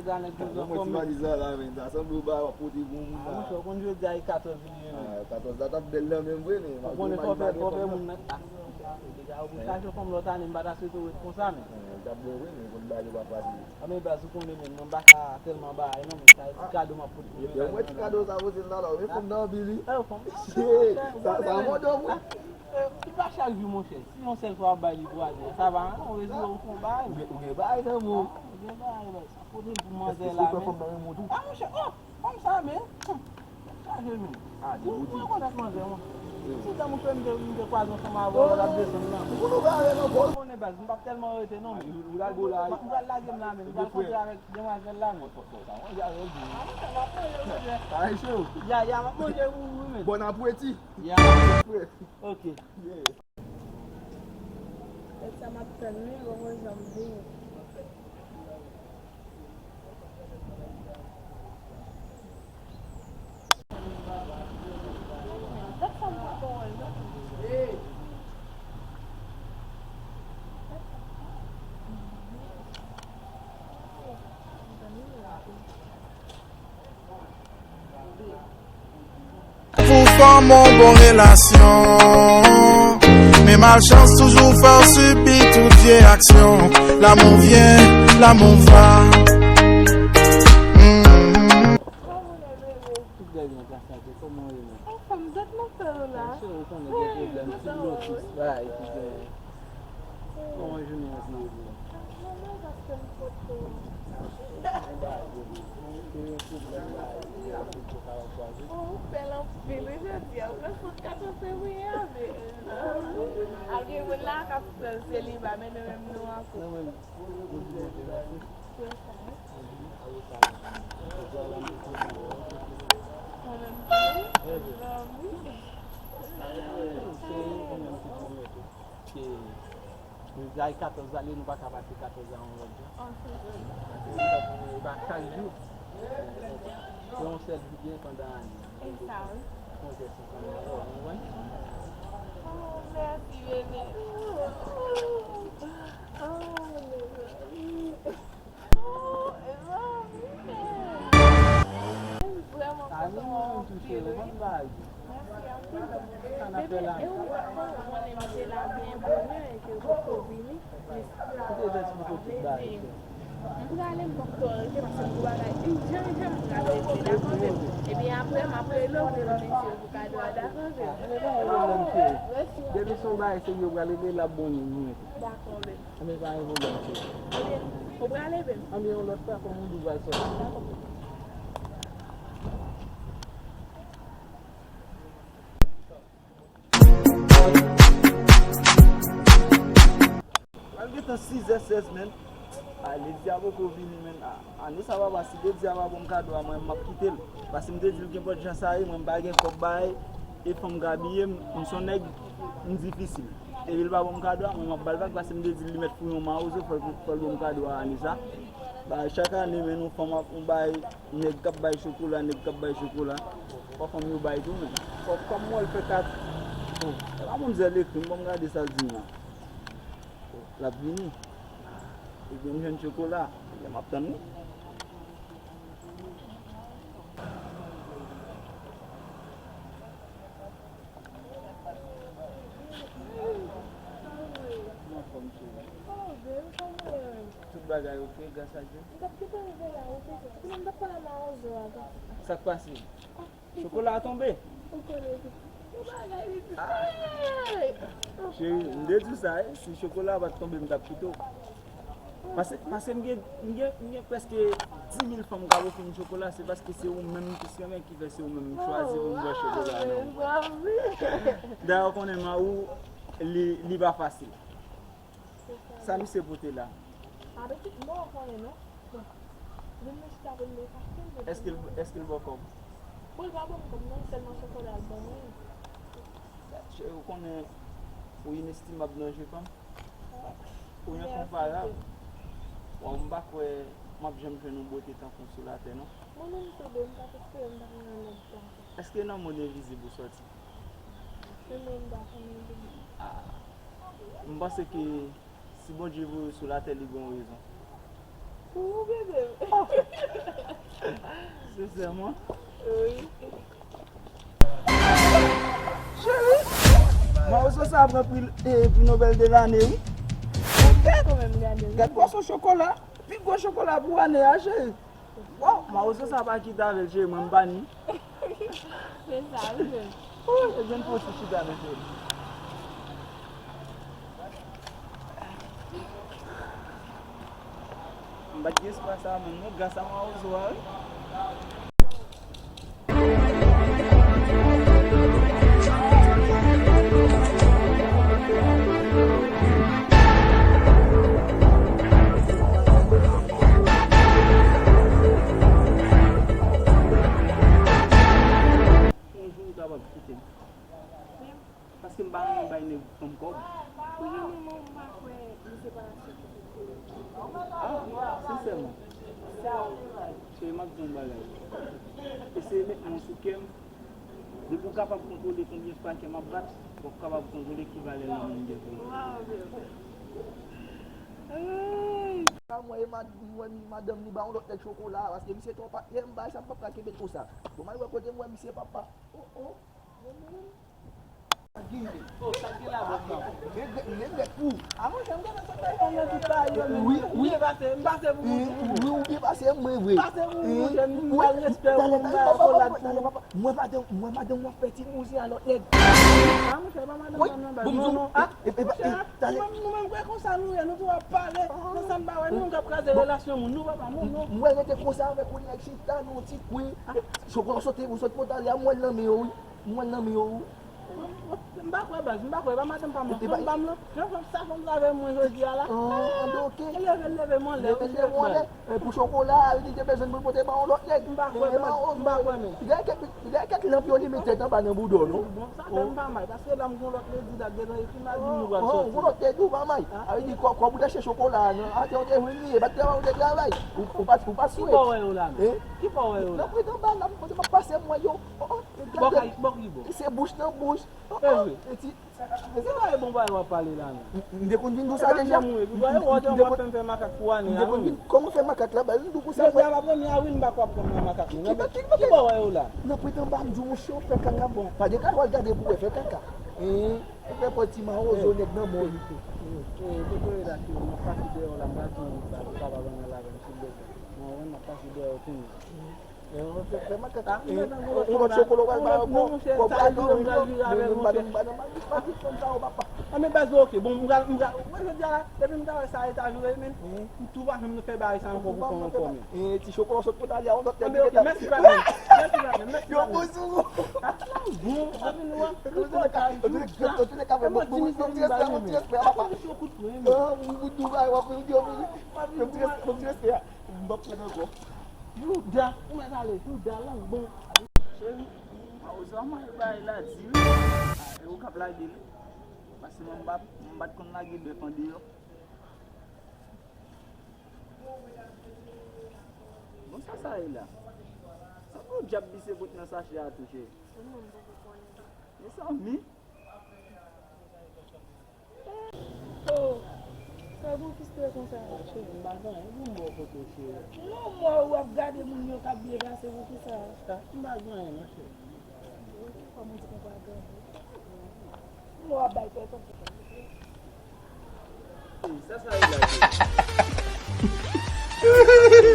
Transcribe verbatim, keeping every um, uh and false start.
Sa nèg yo pran mwen ti valiz la la, men. Sa sanble w ba w ap pote pou moun la. Ah, monchè, ou konn jodi a e katòz li ye, men. Ah, katòz la t ap bèl nan men m vre, men. Ou konnen fò fè, fò fè moun nan. Ah, monchè, deja ou chache fanm lòt ane, m pa ta swete w ret konsa, men. Eh, l t ap bèl vre, men konn bagay yo pa fasil. Ah, men baz, ou konnen, men, mwen pa ka tèlman bagay, non, men sa e ti kado m ap pote pou mwen. Mwen ti kado sa pote l la la, men fanm nan anpil, wi. Eh, fanm nan anpil, monchè. Sa, sa mòde w, wi. Eh, li pa chak jou, monchè. Si yon sèl fwa w ap bay li pou ale, sa va, non, ou resi ou fon bagay. Ou gen, ou gen bagay nan men w. Ah, ou gen bagay, baz. Pote l pou manzè la, men. Èske ou fè fanm nan renmen w tou? Ah, monchè, oh, fanm sa, men. Chaje, men. Ah, ou, ou rekonèt manzè, monchè. Si dan mouche m te, m te kwaze ansanm avè w, lè l ap desann nan. Ou konnen w pa avè l ankò? Ou konnen, baz, m p ap tèlman rete, non, men. Ah, ou, ou lage w la, wi. M pral lage m la, men. M pral kontre avèk demwazèl la, men. Bon, bon, sa, mwen, avè l, wi. Ah, monchè, m ap manje, monchè. Sa e cho. Ya, ya, m ap manje pou ou, wi, men. Bon apweti. Ya. Ok. Yeah. Lè sa m ap tann li, bon, bon, jan m vini. Tèt sa m pa bon wè l, non. Pou fòme yon bon relasyon, men malchans toujou fè w sibi tout vye aksyon. L'amour vient, l'amour va. Mm. Tout bagay nan kasa, kòman w ye, men? Anfòm, zèt nan fè w la. Cheri, ou konnen gen pwoblèm, ti blokis, bagay ki genyen. Kòman jounen an te ye pou ou? Mwen, mwen, paske m pote. Ou bèl anpil, wi, jodi a. Ou pran foto katòz fevriye a, men. Ak gen moun la k ap pran seliba, men nou menm nou ankò. Mwen menm, mwen di Bondye mèsi. Mwen menm tou. Mwen menm tou. Ke jodi a e katòz ane, nou pa ka pase katòz an yon lòt jan. Ok. Paske e pa chak jou. Se yon sèl jou gen pandan ane. E sa, wi. Yon jès ansanm avè w, ou konprann? Oh, mèsi, bebe. Oh, mezanmi. Oh, mezanmi. M vrèman kontan anpil, wi. Mèsi anpil. Bebe, e ou menm, kòman w konnen m te la byen bonè e ke w potko vini? Mèsi. M prale, m poko rete paske m gen bagay ijan, ijan, m prale rete, dakò, bebe? Ebyen, apre, m ap rele w pou m di w pou kado a, dakò, bebe? Depi se yon bagay serye, ou prale rele, l ap bon, wi. Dakò, bebe. Anben, pa gen pwoblèm, cheri. Ebyen, ou prale, bebe? Anben, yon lòt fwa, kòm ou di, ou pral sòti. Dakò, bebe. Pral gentan sizè sèz, menn. A, Lady a poko vini, menn. A, ane sa papa, si Lady a pa ban m kado a, mwen, m ap kite l. Paske m te di l gen pòt jan sa ye, mwen, m pa gen kòb bay, e fanm k abiye m, m se yon nèg, m difisil. Epi l pa ban m kado a, mwen, m ap ba l vag, paske m te di l li mèt foure yon mawozo, fò l, fò l ban m kado a ane sa. Ba, chak ane, menn, yon fanm ap, yon bay, nèg k ap bay chokola, nèg k ap bay chokola. Fò fanm yo bay tou, menn. Fò kòm mwen l fè kat. Bon, e pa manmzèl ekri m, ban m gade sa l di m la. L ap vini. Ebyen, m jwenn chokola. Ebyen, m ap tann li. Anfòm, cheri. Tout bagay oke, gras a Dye. M t ap gentan rive la, ou te fè. Ou konnen m t ap pale a mawozo a, gras. Sa k pase? Chokola a tonbe? Ou konnen tout. Yon bagay li di. Ah. Cheri, m te di w sa, eh, si chokola a pa t tonbe, m t ap kite w. Paske, paske m gen, m gen, m gen prèske dis mil fanm k ap ofri m chokola, se paske se ou menm m plis renmen ki fè se ou menm m chwazi pou m bwè chokola a nan ou. Dayè, ou konnen mari w, li, li pa fasil. Sa misye pote la? A, pitit mò, ou konnen, non? Bon, vin nou chita pou nou fasil, men. Èske l, èske l ba w kòb? Bon, l pa ban m kòb, non, sèlman chokola l ban mwen. Cheri, ou konnen ou inestimab nan je fanm. Ou enkonparab. Bon, m pa kwè m ap janm jwenn yon bote tankou w sou latè, non. Mwen menm tou, bebe, m pa t espere m t ap jwenn yon nèg tankou w. Èske nan mond envizib ou sòti? Men mwen, m pa konn envizib. Ah. M panse ke si Bondye voye w sou latè, li gen yon rezon. Ou bebe. Sensèman. Wi. Cheri, mawozo sa pran pri, eh, pri Nobel de lane, wi. Ou byen kanmenm gade, wi. Gad pwason chokola, pi gwo chokola pou ane a, cheri. Waw, mawozo sa pa kite avè l, cheri, mwen m pa ni. Se sa, wi, cheri. Ou, e jwenn pou ti chita, mesye. M pa t gen espwa sa a menm non, gras a mawozo a, wi. Yon jou ou kapab kite m. Paske m pa renmen bay nèg fanm kòb. Pou le moman, m pa kwè li se pa sou ki pou konnen. Ah, sensèman. Cheri, m ap di yon bagay. Eseye met men w sou kè m. Depi w kapab kontwole konbyen fwa kè m ap bat, w ap kapab kontwole ki valè lanmou m gen pou ou. Waw, bebe. Ay. Mwen, mwen, madanm li ba yon lòt nèg chokola, paske misye twò patnè, m bay sa, m p ap ka kenbe l konsa. Bon, m al wè kote m wè misye, papa. Oh, oh. Oh, sa gen la, bòs la. Regrèt, regrèt pou. A, monchè, m gentan sot bay fanm nan tout bagay yo, men. Wi, wi. M pase, m pase pou ou. Wi, ou byen pase, mwen vre. Pase pou ou, monchè, m ba l respè, m ba l kolad pou ou. Mwen madanm, mwen madanm w ap fè ti bouzen a lòt nèg. A, monchè, pa madanm nan, non, non. A, e, e, e, monchè, nou menm, nou menm, kwè konsa nou ye, nou tou ap pale. Nan sa m pa wè, nou menm k ap kraze relasyon moun, nou papa, non, non. Mwen rete konsa avèk ou, nèg chita nan yon ti kwen. Chokola, w sot, w sot pòtale a, mwen nan men w, wi. Mwen nan men w. M pa kwè baz, m pa kwè, e pa madanm pa m nan, fanm pa m nan. Jan fanm sa, fanm sa avè mwen jodi a la. Ah, anben, ok. E leve, leve m anlè, wi, leve m anlè. E pou chokola a, li te bezwen pou l pote ba yon lòt nèg. M pa kwè baz, m pa kwè menm. Li gen kèk, li gen kèk lanp yo li met tèt anba nan bouda w, non. Bon, sa fè m pa mal, paske la m gon lòt ledi la k gentan ekri m, l ap di nou pral soti. Gon lòt ledi ou pa mal. A vle di kò, kò pou l achte chokola a, non. Atè w te jwenn li ye, bat travay ou te travay. Ou, ou pa, ou pa swè. Ki bò w wè yo la menm? Ki bò w wè yo la? Nan prit anba la, m kote m ap pase m wè yo. Oh, oh. Bò kay, bò ki bò? Se bouch nan bouch. Oh, oh. E ti, se pa e bon bagay w ap pale la, non. M te konn vin konsa deja. M te konn, m te konn vin, kòman fè makak la, ba, m di w konsa. Jodi a pa premye avril, m pa kwè ap pran nan makak, non. Ki bò w wè yo la? Nan prit anba, m di w, monchè, w fè kaka, bon. Pa de kaka, w al gade pou w wè, fè kaka. Hein? Ou fè pòt ti mawozo nèg nan mòn. Eh, kote w ye la, cheri? M ap pase dèyè w la, m pral pran yon bagay, ou kapab ann al avè m, silvouplè. Mwen, mwen, m ap pase dèyè w kounye a. Eh, ou fè, fè makak. Ah, eh, m mèt ann yon lòt chokola w pral bay ankò. Non, monchè, sa e vire m pral vire avè l, monchè. Anben baz, ok, bon, m pral, m pral, wè jodi a la, depi m ta wè sa e ta vire, men, m tou pa janm fè bagay sa ankò pou kò ankò, men. Eh, ti chokola w sot pran ale a yon lòt nèg. Anben, ok, mèsi, patnè. Mèsi, patnè, mèsi, patnè. Yo bon sou ou. Bon, anben, nou wè, nou konn sa, jou sa. An tou lè ka, bon, bon, bon, ti respè, papa. An, bon, bon, bon, bon, bon, ti respè, bon, ti respè. M p ap pran ankò. Jouda, ou mèt ale, jouda, lang bon. Cheri, mawozo a mare bagay la di wi. Ah, e ou k ap lage li. Paske mwen m pa, m pa t konn lage bèf andeyò. Bon, sa sa ye la? Sa pou dyab misye pot nan sachè a tou, cheri? Mezanmi. Oh, sa pou ki strè konsa, cheri? M pa gen anyen pou m ba w kote, cheri. Non, mwen w ap gade moun yo k ap byen pase pou kisa? M pa gen anyen non, cheri. Kòman di konpa gade? Mwen w ap bay tèt anfè. Sa sa ye la, cheri?